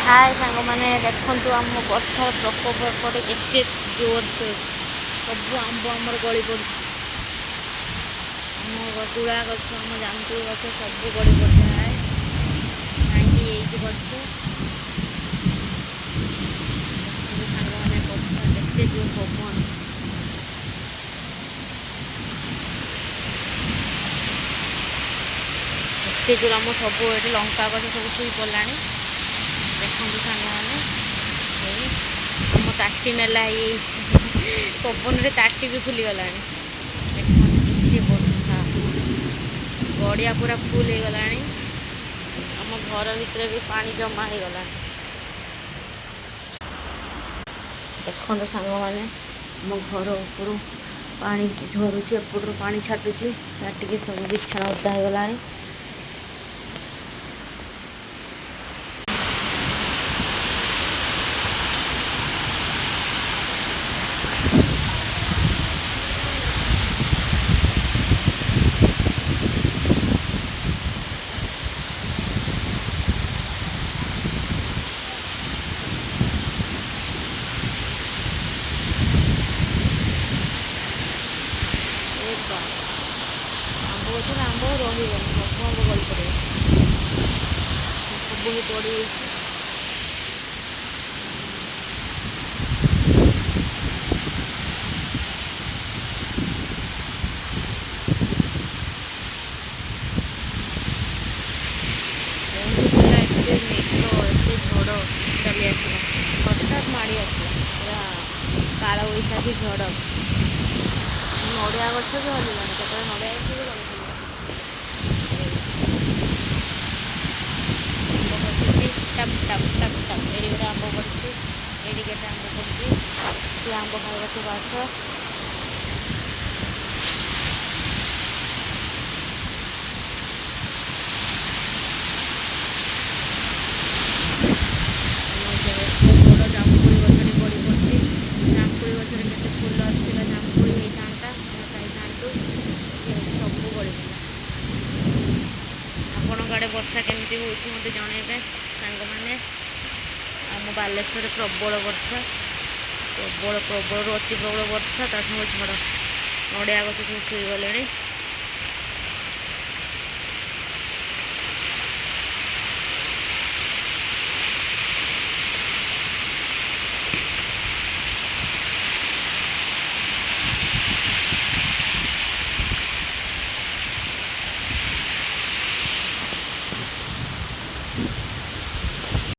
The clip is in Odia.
ହାଏ ସାଙ୍ଗମାନେ, ଦେଖନ୍ତୁ ଆମ ବର୍ଷାର ପ୍ରକୋପ ଏପଟେ କେତେ ଜୋରସେ ଅଛି। ସବୁ ଆମ୍ବ ଆମର ଗଳି ପଡ଼ିଛି। ଆମ ତୁଳା ଗଛ, ଆମ ଜାମୁକୋଳି ଗଛ ସବୁ ଗଳି ପଡ଼ିଛି। ହାଏ ଭାଙ୍ଗି ଯାଇଛି ଗଛ। ଦେଖନ୍ତୁ ସାଙ୍ଗମାନେ, ବର୍ଷା କେତେ ଜୋର ପବନ। ଏତେ ଜୋର ଆମ ସବୁ ଏଠି ଲଙ୍କା ଗଛ ସବୁ ଶୋଇ ପଡ଼ିଲାଣି। ଦେଖନ୍ତୁ ସାଙ୍ଗମାନେ, ଏଇ ଆମ ତାଟି ମେଲା ହେଇଯାଇଛି, ପବନରେ ତାଟି ବି ଖୋଲିଗଲାଣି। ଦେଖନ୍ତୁ କେତେ ବର୍ଷା, ଗଡ଼ିଆ ପୁରା ଫୁଲ ହେଇଗଲାଣି। ଆମ ଘର ଭିତରେ ବି ପାଣି ଜମା ହେଇଗଲାଣି। ଦେଖନ୍ତୁ ସାଙ୍ଗମାନେ, ଆମ ଘର ଉପରୁ ପାଣି ଝରୁଛି, ଏପଟରୁ ପାଣି ଛାଟୁଛି। ତାଟିକି ସବୁ ବିଛଣା ଓଦା ହେଇଗଲାଣି। ଏ ବାବା, ଆମ୍ବ ଗଛରେ ଆମ୍ବ ରହିବନି, ସବୁ ଆମ୍ବ ଗଳି ପଡ଼ିବ। ସବୁ ବି ପଡ଼ିଯାଇଛି। ବହୁତ ହେଲା, ଏତେ ମେଘ, ଏତେ ଝଡ଼ ଚାଲି ଆସିଲା, ହଠାତ୍ ମାଡ଼ି ଆସିଲା ପୁରା କାଳବୈଶାଖୀ ଝଡ଼। ନଡ଼ିଆ ଗଛ ବି ହଲିଲାଣି, କେତେବେଳେ ନଡ଼ିଆ ଗଛ ବି ଗଳି ପଡ଼ିବ। ଆମ୍ବ ଖସୁଛି ଟପ୍ ଟପ୍ ଟପ୍ ଟପ୍। ଏଇଠି ଗୋଟେ ଆମ୍ବ ପଡ଼ିଛି, ଏଇଠି କେତେ ଆମ୍ବ ପଡ଼ିଛି। କିଏ ଆମ୍ବ ଖାଇବ ସବୁ ଆସ। ଆମ ଏତେ ବଡ଼ ଜାମୁକୋଳି ଗଛଟି ଗଳି ପଡ଼ିଛି। ଜାମୁକୋଳି ଗଛରେ କେତେ ଫୁଲ ଆସିଥିଲା, ଜାମୁକୋଳି ହେଇଥାନ୍ତା, ଆମେ ଖାଇଥାନ୍ତୁ। ସବୁ ଗଳି ପଡ଼ିଲା। ଆପଣଙ୍କ ଆଡ଼େ ବର୍ଷା କେମିତି ହେଉଛି ମୋତେ ଜଣେଇବେ ସାଙ୍ଗମାନେ। ଆମ ବାଲେଶ୍ୱରରେ ପ୍ରବଳ ବର୍ଷା, ପ୍ରବଳ, ପ୍ରବଳରୁ ଅତି ପ୍ରବଳ ବର୍ଷା, ତା ସାଙ୍ଗକୁ ଝଡ଼। ନଡ଼ିଆ ଗଛ ସବୁ ଶୋଇଗଲେଣି।